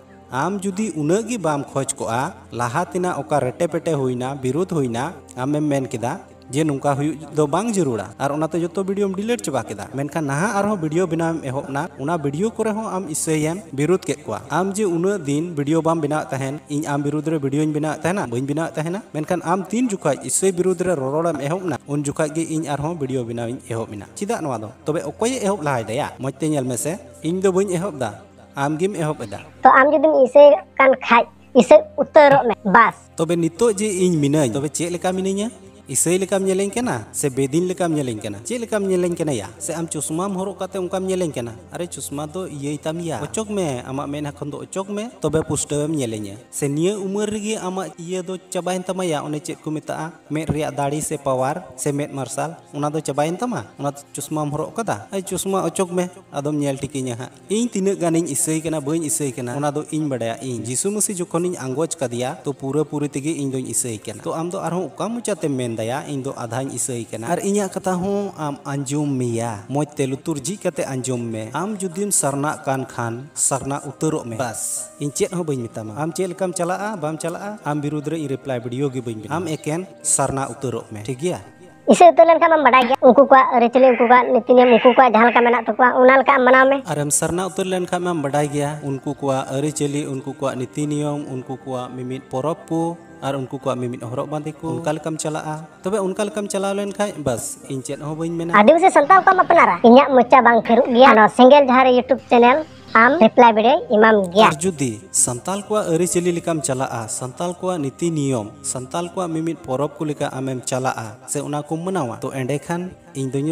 ᱟᱢ ᱡᱩᱫᱤ ᱩᱱᱟᱹᱜ ᱜᱮ ᱵᱟᱢ ᱠᱷᱚᱡᱽ ᱠᱚᱜᱼᱟ, ᱞᱟᱦᱟ ᱛᱮᱱᱟᱜ ᱚᱠᱟ ᱨᱮᱴᱮ ᱯᱮᱴᱮ ᱦᱩᱭᱱᱟ, ᱵᱤᱨᱩᱫᱽ ᱦᱩᱭᱱᱟ, ᱟᱢᱮᱢ ᱢᱮᱱ ᱠᱮᱫᱟ ᱡᱮ ᱱᱚᱝᱠᱟ ᱦᱩᱭᱩᱜ ᱫᱚ ᱵᱟᱝ ᱡᱟᱹᱨᱩᱲᱟ, ᱟᱨ ᱚᱱᱟᱛᱮ ᱡᱚᱛᱚ ᱵᱷᱤᱰᱤᱭᱳᱢ ᱰᱤᱞᱤᱴ ᱪᱟᱵᱟ ᱠᱮᱫᱟ᱾ ᱢᱮᱱᱠᱷᱟᱱ ᱱᱟᱦᱟᱜ ᱟᱨᱦᱚᱸ ᱵᱷᱤᱰᱤᱭᱳ ᱵᱮᱱᱟᱣᱮᱢ ᱮᱦᱚᱵ ᱮᱱᱟ, ᱚᱱᱟ ᱵᱷᱤᱰᱤᱭᱳ ᱠᱚᱨᱮ ᱦᱚᱸ ᱟᱢ ᱤᱥᱟᱹᱭᱮᱢ ᱵᱤᱨᱩᱫᱽ ᱠᱮᱫ ᱠᱚᱣᱟ᱾ ᱟᱢ ᱡᱮ ᱩᱱᱟᱹᱜ ᱫᱤᱱ ᱵᱷᱤᱰᱤᱭᱳ ᱵᱟᱢ ᱵᱮᱱᱟᱣᱮᱫ ᱛᱟᱦᱮᱱ, ᱤᱧ ᱟᱢ ᱵᱤᱨᱩᱫᱽ ᱨᱮ ᱵᱷᱤᱰᱤᱭᱳᱧ ᱵᱮᱱᱟᱣᱮᱫ ᱛᱟᱦᱮᱱᱟ, ᱵᱟᱹᱧ ᱵᱮᱱᱟᱣᱮᱫ ᱛᱟᱦᱮᱱᱟ, ᱢᱮᱱᱠᱷᱟᱱ ᱟᱢ ᱛᱤᱱ ᱡᱚᱠᱷᱟᱡ ᱤᱥᱟᱹᱭ ᱵᱤᱨᱩᱫᱽ ᱨᱮ ᱨᱚᱨᱚᱲᱮᱢ ᱮᱦᱚᱵ ᱮᱱᱟ, ᱩᱱ ᱡᱚᱠᱷᱟᱡ ᱜᱮ ᱤᱧ ᱟᱨᱦᱚᱸ ᱵᱷᱤᱰᱤᱭᱳ ᱵᱮᱱᱟᱣᱤᱧ ᱮᱦᱚᱵ ᱮᱱᱟ᱾ ᱪᱮᱫᱟᱜ ᱱᱚᱣᱟ ᱫᱚ? ᱛᱚᱵᱮ ᱚᱠᱚᱭᱮ ᱮᱦᱚᱵ ᱞᱟᱦᱟᱭ ᱫᱟᱭᱟ? ᱢᱚᱡᱽ ᱛᱮ ᱧᱮᱞ ᱢᱮᱥᱮ, ᱤᱧ ᱫᱚ ᱵᱟᱹᱧ ᱮᱦᱚᱵ ᱮᱫᱟ, ᱟᱢ ᱜᱮᱢ ᱮᱦᱚᱵ ᱮᱫᱟ᱾ ᱛᱚ ᱟᱢ ᱡᱩᱫᱤᱢ ᱤᱥᱟᱹᱭ ᱠᱟᱱ ᱠᱷᱟᱡ, ᱤᱥᱟᱹ ᱩᱛᱟᱹᱨᱚᱜ ᱢᱮ, ᱵᱟᱥ᱾ ᱛᱚᱵᱮ ᱱᱤᱛᱚᱜ ᱡᱮ ᱤᱧ ᱢᱤᱱᱟᱹᱧ, ᱛᱚᱵᱮ ᱪᱮᱫ ᱞᱮᱠᱟ ᱢᱤᱱᱟᱹᱧᱟ? ᱤᱥᱟᱹᱭ ᱞᱮᱠᱟᱢ ᱧᱮᱞᱮᱧ ᱠᱟᱱᱟ ᱥᱮ ᱵᱮᱫᱤᱱ ᱞᱮᱠᱟᱢ ᱧᱮᱞᱮᱧ ᱠᱟᱱᱟ? ᱪᱮᱫ ᱞᱮᱠᱟᱢ ᱧᱮᱞᱮᱧ ᱠᱟᱱᱟ ᱭᱟ? ᱥᱮ ᱟᱢ ᱪᱚᱥᱢᱟᱢ ᱦᱚᱨᱚᱜ ᱠᱟᱛᱮ ᱚᱱᱠᱟᱢ ᱧᱮᱞᱮᱧ ᱠᱟᱱᱟ? ᱟᱨᱮ, ᱪᱚᱥᱢᱟ ᱫᱚ ᱤᱭᱟᱹᱭ ᱛᱟᱢ ᱭᱟ, ᱚᱪᱚᱜ ᱢᱮ, ᱟᱢᱟᱜ ᱢᱮᱫᱦᱟ ᱠᱷᱚᱱ ᱫᱚ ᱚᱪᱚᱜ ᱢᱮ, ᱛᱚᱵᱮ ᱯᱩᱥᱴᱟᱹᱣᱮᱢ ᱧᱮᱞᱮᱧᱟ᱾ ᱥᱮ ᱱᱤᱭᱟᱹ ᱩᱢᱮᱨ ᱨᱮᱜᱮ ᱟᱢᱟᱜ ᱤᱭᱟᱹ ᱫᱚ ᱪᱟᱵᱟᱭᱮᱱ ᱛᱟᱢᱟ ᱭᱟ, ᱚᱱᱮ ᱪᱮᱫ ᱠᱚ ᱢᱮᱛᱟᱜᱼᱟ, ᱢᱮᱫ ᱨᱮᱭᱟᱜ ᱫᱟᱲᱮ ᱥᱮ ᱯᱟᱣᱟᱨ ᱥᱮ ᱢᱮᱫ ᱢᱟᱨᱥᱟᱞ, ᱚᱱᱟ ᱫᱚ ᱪᱟᱵᱟᱭᱮᱱ ᱛᱟᱢᱟ? ᱚᱱᱟ ᱪᱚᱥᱢᱟᱢ ᱦᱚᱨᱚᱜ ᱠᱟᱫᱟ? ᱟᱭ, ᱪᱚᱥᱢᱟ ᱚᱪᱚᱜ ᱢᱮ, ᱟᱫᱚᱢ ᱧᱮᱞ ᱴᱷᱤᱠᱤᱧᱟ ᱦᱟᱸᱜ᱾ ᱤᱧ ᱛᱤᱱᱟᱹᱜ ᱜᱟᱱᱤᱧ ᱤᱥᱟᱹᱭ ᱠᱟᱱᱟ, ᱵᱟᱹᱧ ᱤᱥᱟᱹᱭ ᱠᱟᱱᱟ, ᱚᱱᱟ ᱫᱚ ᱤᱧ ᱵᱟᱰᱟᱭᱟ᱾ ᱤᱧ ᱡᱤᱥᱩ ᱢᱟᱹᱥᱤ ᱡᱚᱠᱷᱚᱱᱤᱧ ᱟᱸᱜᱚᱪ ᱠᱟᱫᱮᱭᱟ, ᱛᱚ ᱯᱩᱨᱟᱹ ᱯᱩᱨᱤ ᱛᱮᱜᱮ ᱤᱧ ᱫᱚᱧ ᱤᱥᱟᱹᱭ ᱠᱟᱱᱟ᱾ ᱛᱚ ᱟᱢ ᱫᱚ ᱟᱨᱦᱚᱸ ᱚᱠᱟ ᱢᱚᱪᱟᱛᱮᱢ ᱢᱮᱱ ᱫᱟᱭᱟ, ᱤᱧ ᱫᱚ ᱟᱫᱷᱟᱧ ᱤᱥᱟᱹᱭ ᱠᱟᱱᱟ? ᱟᱨ ᱤᱧᱟᱹᱜ ᱠᱟᱛᱷᱟ ᱦᱚᱸ ᱟᱢ ᱟᱸᱡᱚᱢ ᱢᱮᱭᱟ, ᱢᱚᱡᱽ ᱛᱮ ᱞᱩᱛᱩᱨ ᱡᱷᱤᱡ ᱠᱟᱛᱮ ᱟᱸᱡᱚᱢ ᱢᱮ᱾ ᱟᱢ ᱡᱩᱫᱤᱢ ᱥᱟᱨᱱᱟᱜ ᱠᱟᱱ ᱠᱷᱟᱱ, ᱥᱟᱨᱱᱟ ᱩᱛᱟᱹᱨᱚᱜ ᱢᱮ᱾ ᱵᱟᱥ, ᱤᱧ ᱪᱮᱫ ᱦᱚᱸ ᱵᱟᱹᱧ ᱢᱮᱛᱟᱢᱟ᱾ ᱟᱢ ᱪᱮᱫ ᱞᱮᱠᱟᱢ ᱪᱟᱞᱟᱜᱼᱟ, ᱵᱟᱢ ᱪᱟᱞᱟᱜᱼᱟ, ᱟᱢ ᱵᱤᱨᱩᱫᱽ ᱨᱮ ᱤᱧ ᱨᱤᱯᱞᱟᱭ ᱵᱷᱤᱰᱤᱭᱳ ᱜᱮ ᱵᱟᱹᱧ ᱵᱮᱱᱟᱣᱟ᱾ ᱟᱢ ᱮᱠᱮᱱ ᱥᱟᱨᱱᱟ ᱩᱛᱟᱹᱨᱚᱜ ᱢᱮ, ᱴᱷᱤᱠ ᱜᱮᱭᱟ? ᱤᱥᱟᱹᱭ ᱩᱛᱟᱹᱨ ᱞᱮᱱᱠᱷᱟᱱ ᱢᱟᱢ ᱵᱟᱰᱟᱭ ᱜᱮᱭᱟ, ᱩᱱᱠᱩ ᱠᱚᱣᱟᱜ ᱟᱹᱨᱤᱪᱟᱹᱞᱤ, ᱩᱱᱠᱩ ᱠᱚᱣᱟᱜ ᱱᱤᱛᱤ ᱱᱤᱭᱚᱢ, ᱩᱱᱠᱩ ᱠᱚᱣᱟᱜ ᱡᱟᱦᱟᱸ ᱞᱮᱠᱟ ᱢᱮᱱᱟᱜ ᱛᱟᱠᱚᱣᱟ, ᱚᱱᱟ ᱞᱮᱠᱟ ᱟᱢ ᱢᱟᱱᱟᱣ ᱢᱮ᱾ ᱟᱨᱮᱢ ᱥᱟᱨᱱᱟ ᱩᱛᱟᱹᱨ ᱞᱮᱱᱠᱷᱟᱱ ᱢᱟᱢ ᱵᱟᱰᱟᱭ ᱜᱮᱭᱟ, ᱩᱱᱠᱩ ᱠᱚᱣᱟᱜ ᱟᱹᱨᱤᱪᱟᱹᱞᱤ, ᱩᱱᱠᱩ ᱠᱚᱣᱟᱜ ᱱᱤᱛᱤ ᱱᱤᱭᱚᱢ, ᱩᱱᱠᱩ ᱠᱚᱣᱟᱜ ᱢᱤᱢᱤᱫ ᱯᱚᱨᱚᱵᱽ ᱠᱚ ᱟᱨ ᱩᱱᱠᱩ ᱠᱚᱣᱟᱜ ᱢᱤᱢᱤᱫ ᱦᱚᱨᱚᱜ ᱵᱟᱸᱫᱮ ᱠᱚ, ᱚᱱᱠᱟ ᱞᱮᱠᱟᱢ ᱪᱟᱞᱟᱜᱼᱟ᱾ ᱛᱚᱵᱮ ᱚᱱᱠᱟ ᱞᱮᱠᱟᱢ ᱪᱟᱞᱟᱣ ᱞᱮᱱᱠᱷᱟᱱ, ᱵᱟᱥ, ᱤᱧ ᱪᱮᱫ ᱦᱚᱸ ᱵᱟᱹᱧ ᱢᱮᱱᱟ᱾ ᱟᱹᱫᱤᱵᱟᱹᱥᱤ ᱥᱟᱱᱛᱟᱲ ᱠᱚᱣᱟᱜ ᱢᱟ ᱟᱯᱱᱟᱨᱟ, ᱤᱧᱟᱹᱜ ᱢᱚᱪᱟ ᱵᱟᱝ ᱛᱷᱤᱨᱚᱜ ᱜᱮᱭᱟ᱾ ᱱᱚᱣᱟ ᱥᱮᱸᱜᱮᱞ ᱡᱟᱦᱟᱸ ᱨᱮ YouTube ᱪᱮᱱᱮᱞ ᱟᱢ ᱨᱤᱯᱞᱟᱭ ᱵᱷᱤᱰᱤᱭᱳᱭ ᱮᱢᱟᱢ ᱜᱮᱭᱟ᱾ ᱟᱨ ᱡᱩᱫᱤ ᱥᱟᱱᱛᱟᱞ ᱠᱚᱣᱟᱜ ᱟᱹᱨᱤᱪᱟᱹᱞᱤ ᱞᱮᱠᱟᱢ ᱪᱟᱞᱟᱜᱼᱟ, ᱥᱟᱱᱛᱟᱞ ᱠᱚᱣᱟᱜ ᱱᱤᱛᱤ ᱱᱤᱭᱚᱢ, ᱥᱟᱱᱛᱟᱞ ᱠᱚᱣᱟᱜ ᱢᱤᱢᱤᱫ ᱯᱚᱨᱚᱵᱽ ᱠᱚ ᱞᱮᱠᱟ ᱟᱢᱮᱢ ᱪᱟᱞᱟᱜᱼᱟ ᱥᱮ ᱚᱱᱟ ᱠᱚᱢ ᱢᱟᱱᱟᱣᱟ, ᱛᱚ ᱮᱸᱰᱮᱠᱷᱟᱱ ᱤᱧ ᱫᱚᱧ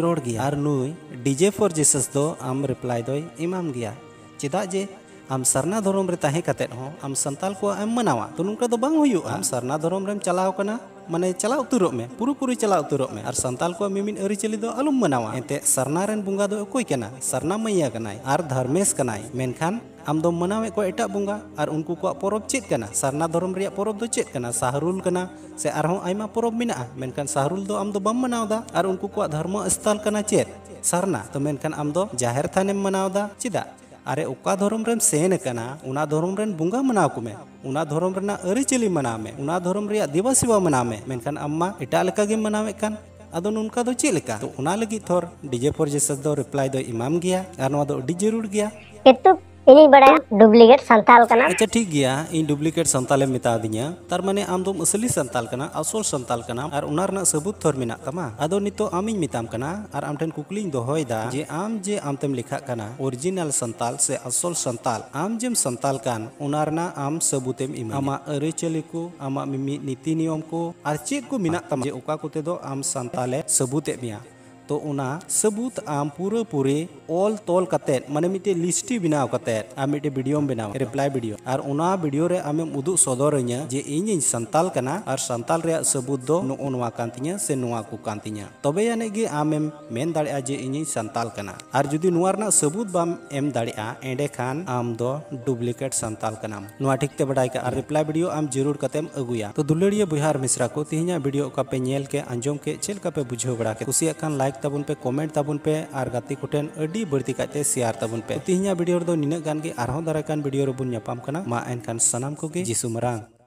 ᱨᱚᱲ ᱜᱮᱭᱟ᱾ ᱟᱨ ᱱᱩᱭ DJ for Jesus ᱫᱚ ᱟᱢ ᱨᱤᱯᱞᱟᱭ ᱫᱚᱭ ᱮᱢᱟᱢ ᱜᱮᱭᱟ᱾ ᱪᱮᱫᱟᱜ ᱡᱮ ᱟᱢ ᱥᱟᱨᱱᱟ ᱫᱷᱚᱨᱚᱢ ᱨᱮ ᱛᱟᱦᱮᱸ ᱠᱟᱛᱮᱫ ᱦᱚᱸ ᱟᱢ ᱥᱟᱱᱛᱟᱞ ᱠᱚᱣᱟᱜ ᱮᱢ ᱢᱟᱱᱟᱣᱟ, ᱛᱚ ᱱᱚᱝᱠᱟ ᱫᱚ ᱵᱟᱝ ᱦᱩᱭᱩᱜᱼᱟ᱾ ᱟᱢ ᱥᱟᱨᱱᱟ ᱫᱷᱚᱨᱚᱢ ᱨᱮᱢ ᱪᱟᱞᱟᱣ ᱠᱟᱱᱟ, ᱢᱟᱱᱮ ᱪᱟᱞᱟᱣ ᱩᱛᱟᱹᱨᱚᱜ ᱢᱮ, ᱯᱩᱨᱟᱹᱯᱩᱨᱤ ᱪᱟᱞᱟᱣ ᱩᱛᱟᱹᱨᱚᱜ ᱢᱮ᱾ ᱟᱨ ᱥᱟᱱᱛᱟᱞ ᱠᱚᱣᱟᱜ ᱢᱤᱢᱤᱫ ᱟᱹᱨᱤᱪᱟᱹᱞᱤ ᱫᱚ ᱟᱞᱚᱢ ᱢᱟᱱᱟᱣᱟ᱾ ᱮᱱᱛᱮᱫ ᱥᱟᱨᱱᱟ ᱨᱮᱱ ᱵᱚᱸᱜᱟ ᱫᱚ ᱚᱠᱚᱭ ᱠᱟᱱᱟᱭ? ᱥᱟᱨᱱᱟ ᱢᱟᱹᱭᱟ ᱠᱟᱱᱟᱭ ᱟᱨ ᱫᱷᱚᱨᱢᱮᱥ ᱠᱟᱱᱟᱭ᱾ ᱢᱮᱱᱠᱷᱟᱱ ᱟᱢ ᱫᱚᱢ ᱢᱟᱱᱟᱣᱮᱫ ᱠᱚᱣᱟ ᱮᱴᱟᱜ ᱵᱚᱸᱜᱟ, ᱟᱨ ᱩᱱᱠᱩ ᱠᱚᱣᱟᱜ ᱯᱚᱨᱚᱵᱽ ᱪᱮᱫ ᱠᱟᱱᱟ? ᱥᱟᱨᱱᱟ ᱫᱷᱚᱨᱚᱢ ᱨᱮᱭᱟᱜ ᱯᱚᱨᱚᱵᱽ ᱫᱚ ᱪᱮᱫ ᱠᱟᱱᱟ? ᱥᱟᱦᱨᱩᱞ ᱠᱟᱱᱟ, ᱥᱮ ᱟᱨᱦᱚᱸ ᱟᱭᱢᱟ ᱯᱚᱨᱚᱵᱽ ᱢᱮᱱᱟᱜᱼᱟ, ᱢᱮᱱᱠᱷᱟᱱ ᱥᱟᱦᱨᱩᱞ ᱫᱚ ᱟᱢ ᱫᱚ ᱵᱟᱢ ᱢᱟᱱᱟᱣ ᱮᱫᱟ᱾ ᱟᱨ ᱩᱱᱠᱩ ᱠᱚᱣᱟᱜ ᱫᱷᱚᱨᱢᱚ ᱥᱛᱷᱟᱱ ᱠᱟᱱᱟ ᱪᱮᱫ? ᱥᱟᱨᱱᱟ᱾ ᱛᱚ ᱢᱮᱱᱠᱷᱟᱱ ᱟᱢ ᱫᱚ ᱡᱟᱦᱮᱨ ᱛᱷᱟᱱᱮᱢ ᱢᱟᱱᱟᱣ ᱮᱫᱟ, ᱪᱮᱫᱟᱜ? ᱟᱨᱮ, ᱚᱠᱟ ᱫᱷᱚᱨᱚᱢ ᱨᱮᱢ ᱥᱮᱱ ᱟᱠᱟᱱᱟ, ᱚᱱᱟ ᱫᱷᱚᱨᱚᱢ ᱨᱮᱱ ᱵᱚᱸᱜᱟ ᱢᱟᱱᱟᱣ ᱠᱚᱢᱮ, ᱚᱱᱟ ᱫᱷᱚᱨᱚᱢ ᱨᱮᱱᱟᱜ ᱟᱹᱨᱤᱪᱟᱹᱞᱤ ᱢᱟᱱᱟᱣ ᱢᱮ, ᱚᱱᱟ ᱫᱷᱚᱨᱚᱢ ᱨᱮᱭᱟᱜ ᱫᱮᱵᱟ ᱥᱮᱵᱟ ᱢᱟᱱᱟᱣ ᱢᱮ, ᱢᱮᱱᱠᱷᱟᱱ ᱟᱢ ᱢᱟ ᱮᱴᱟᱜ ᱞᱮᱠᱟ ᱜᱮᱢ ᱢᱟᱱᱟᱣᱮᱫ ᱠᱟᱱ᱾ ᱟᱫᱚ ᱱᱚᱝᱠᱟ ᱫᱚ ᱪᱮᱫ ᱞᱮᱠᱟ? ᱛᱚ ᱚᱱᱟ ᱞᱟᱹᱜᱤᱫ ᱛᱷᱚᱨ DJ for Jesus ᱫᱚ ᱨᱤᱯᱞᱟᱭ ᱫᱚᱭ ᱮᱢᱟᱢ ᱜᱮᱭᱟ, ᱟᱨ ᱱᱚᱣᱟ ᱫᱚ ᱟᱹᱰᱤ ᱡᱟᱹᱨᱩᱲ ᱜᱮᱭᱟ᱾ ᱠᱤᱱᱛᱩ ᱤᱧᱤᱧ ᱵᱟᱲᱟᱭᱟ ᱰᱩᱯᱞᱤᱠᱮᱴ ᱥᱟᱱᱛᱟᱞ ᱠᱟᱱᱟ᱾ ᱟᱪᱪᱷᱟ, ᱴᱷᱤᱠ ᱜᱮᱭᱟ, ᱤᱧ ᱰᱩᱯᱞᱤᱠᱮᱴ ᱥᱟᱱᱛᱟᱞᱮᱢ ᱢᱮᱛᱟ ᱫᱤᱧᱟ, ᱛᱟᱨ ᱢᱟᱱᱮ ᱟᱢ ᱫᱚᱢ ᱟᱹᱥᱞᱤ ᱥᱟᱱᱛᱟᱞ ᱠᱟᱱᱟ, ᱟᱥᱚᱞ ᱥᱟᱱᱛᱟᱞ ᱠᱟᱱᱟᱢ, ᱟᱨ ᱚᱱᱟ ᱨᱮᱱᱟᱜ ᱥᱟᱹᱵᱩᱛ ᱛᱷᱚᱨ ᱢᱮᱱᱟᱜ ᱛᱟᱢᱟ᱾ ᱟᱫᱚ ᱱᱤᱛᱚᱜ ᱟᱢᱤᱧ ᱢᱮᱛᱟᱢ ᱠᱟᱱᱟ ᱟᱨ ᱟᱢ ᱴᱷᱮᱱ ᱠᱩᱠᱞᱤᱧ ᱫᱚᱦᱚᱭᱮᱫᱟ ᱡᱮ ᱟᱢ ᱡᱮ ᱟᱢ ᱛᱮᱢ ᱞᱮᱠᱷᱟᱜ ᱠᱟᱱᱟ ᱚᱨᱤᱡᱤᱱᱟᱞ ᱥᱟᱱᱛᱟᱞ ᱥᱮ ᱟᱥᱚᱞ ᱥᱟᱱᱛᱟᱞ, ᱟᱢ ᱡᱮᱢ ᱥᱟᱱᱛᱟᱞ ᱠᱟᱱ, ᱚᱱᱟ ᱨᱮᱱᱟᱜ ᱟᱢ ᱥᱟᱹᱵᱩᱛᱮᱢ ᱤᱢᱟᱹᱧᱟ᱾ ᱟᱢᱟᱜ ᱟᱹᱨᱤᱪᱟᱹᱞᱤ ᱠᱚ, ᱟᱢᱟᱜ ᱢᱤᱢᱤᱫ ᱱᱤᱛᱤ ᱱᱤᱭᱚᱢ ᱠᱚ, ᱟᱨ ᱪᱮᱫ ᱠᱚ ᱢᱮᱱᱟᱜ ᱛᱟᱢᱟ ᱡᱮ ᱚᱠᱟ ᱠᱚᱛᱮ ᱫᱚ ᱟᱢ ᱥᱟᱱᱛᱟᱞᱮ ᱥᱟᱹᱵᱩᱛᱮᱫ ᱢᱮᱭᱟ᱾ ᱛᱚ ᱚᱱᱟ ᱥᱟᱹᱵᱩᱛ ᱟᱢ ᱯᱩᱨᱟᱹᱯᱩᱨᱤ ᱚᱞ ᱛᱚᱞ ᱠᱟᱛᱮᱫ, ᱢᱟᱱᱮ ᱢᱤᱫᱴᱮᱡ ᱞᱤᱥᱴᱤ ᱵᱮᱱᱟᱣ ᱠᱟᱛᱮᱫ ᱟᱢ ᱢᱤᱫᱴᱮᱡ ᱵᱷᱤᱰᱤᱭᱳᱢ ᱵᱮᱱᱟᱣᱟ, ᱨᱤᱯᱞᱟᱭ ᱵᱷᱤᱰᱤᱭᱳ, ᱟᱨ ᱚᱱᱟ ᱵᱷᱤᱰᱤᱭᱳ ᱨᱮ ᱟᱢᱮᱢ ᱩᱫᱩᱜ ᱥᱚᱫᱚᱨᱟᱹᱧᱟ ᱡᱮ ᱤᱧᱤᱧ ᱥᱟᱱᱛᱟᱞ ᱠᱟᱱᱟ ᱟᱨ ᱥᱟᱱᱛᱟᱞ ᱨᱮᱭᱟᱜ ᱥᱟᱹᱵᱩᱛ ᱫᱚ ᱱᱚᱜᱼᱚ ᱱᱚᱣᱟ ᱠᱟᱱ ᱛᱤᱧᱟ ᱥᱮ ᱱᱚᱣᱟ ᱠᱚ ᱠᱟᱱ ᱛᱤᱧᱟ᱾ ᱛᱚᱵᱮ ᱟᱹᱱᱤᱡ ᱜᱮ ᱟᱢᱮᱢ ᱢᱮᱱ ᱫᱟᱲᱮᱭᱟᱜᱼᱟ ᱡᱮ ᱤᱧᱤᱧ ᱥᱟᱱᱛᱟᱞ ᱠᱟᱱᱟ᱾ ᱟᱨ ᱡᱩᱫᱤ ᱱᱚᱣᱟ ᱨᱮᱱᱟᱜ ᱥᱟᱹᱵᱩᱛ ᱵᱟᱢ ᱮᱢ ᱫᱟᱲᱮᱭᱟᱜᱼᱟ, ᱮᱸᱰᱮᱠᱷᱟᱱ ᱟᱢ ᱫᱚ ᱰᱩᱯᱞᱤᱠᱮᱴ ᱥᱟᱱᱛᱟᱞ ᱠᱟᱱᱟᱢ᱾ ᱱᱚᱣᱟ ᱴᱷᱤᱠ ᱛᱮ ᱵᱟᱰᱟᱭ ᱠᱟᱜ ᱟᱨ ᱨᱤᱯᱞᱟᱭ ᱵᱷᱤᱰᱤᱭᱳ ᱟᱢ ᱡᱟᱹᱨᱩᱲ ᱠᱟᱛᱮᱢ ᱟᱹᱜᱩᱭᱟ᱾ ᱛᱚ ᱫᱩᱞᱟᱹᱲᱤᱭᱟᱹ ᱵᱚᱭᱦᱟ ᱟᱨ ᱢᱤᱥᱨᱟ ᱠᱚ, ᱛᱮᱦᱮᱧᱟᱜ ᱵᱷᱤᱰᱤᱭᱳ ᱚᱠᱟ ᱯᱮ ᱧᱮᱞ ᱠᱮᱫ, ᱟᱸᱡᱚᱢ ᱠᱮᱫ, ᱪᱮᱫ ᱞᱮᱠᱟ ᱯᱮ ᱵᱩᱡᱷᱟᱹᱣ ᱵᱟᱲᱟ ᱠᱮᱫ? ᱠᱩᱥᱤᱭᱟᱜ ᱠᱷᱟᱱ ᱞᱟᱭᱤᱠ ᱛᱟᱵᱚᱱ ᱯᱮ, ᱠᱚᱢᱮᱱᱴ ᱛᱟᱵᱚᱱ ᱯᱮ, ᱟᱨ ᱜᱟᱛᱮ ᱠᱚᱴᱷᱮᱱ ᱟᱹᱰᱤ ᱵᱟᱹᱲᱛᱤ ᱠᱟᱭᱛᱮ ᱥᱮᱭᱟᱨ ᱛᱟᱵᱚᱱ ᱯᱮ᱾ ᱛᱮᱦᱮᱧᱟᱜ ᱵᱷᱤᱰᱤᱭᱳ ᱨᱮᱫᱚ ᱱᱤᱱᱟᱹᱜ ᱜᱟᱱ ᱜᱮ, ᱟᱨᱦᱚᱸ ᱫᱟᱨᱟᱭ ᱠᱟᱱ ᱵᱷᱤᱰᱤᱭᱳ ᱨᱮᱵᱚᱱ ᱧᱟᱯᱟᱢ ᱠᱟᱱᱟ᱾ ᱢᱟ ᱮᱱᱠᱷᱟᱱ ᱥᱟᱱᱟᱢ ᱠᱚᱜᱮ ᱡᱤᱥᱩ ᱢᱟᱨᱟᱝ᱾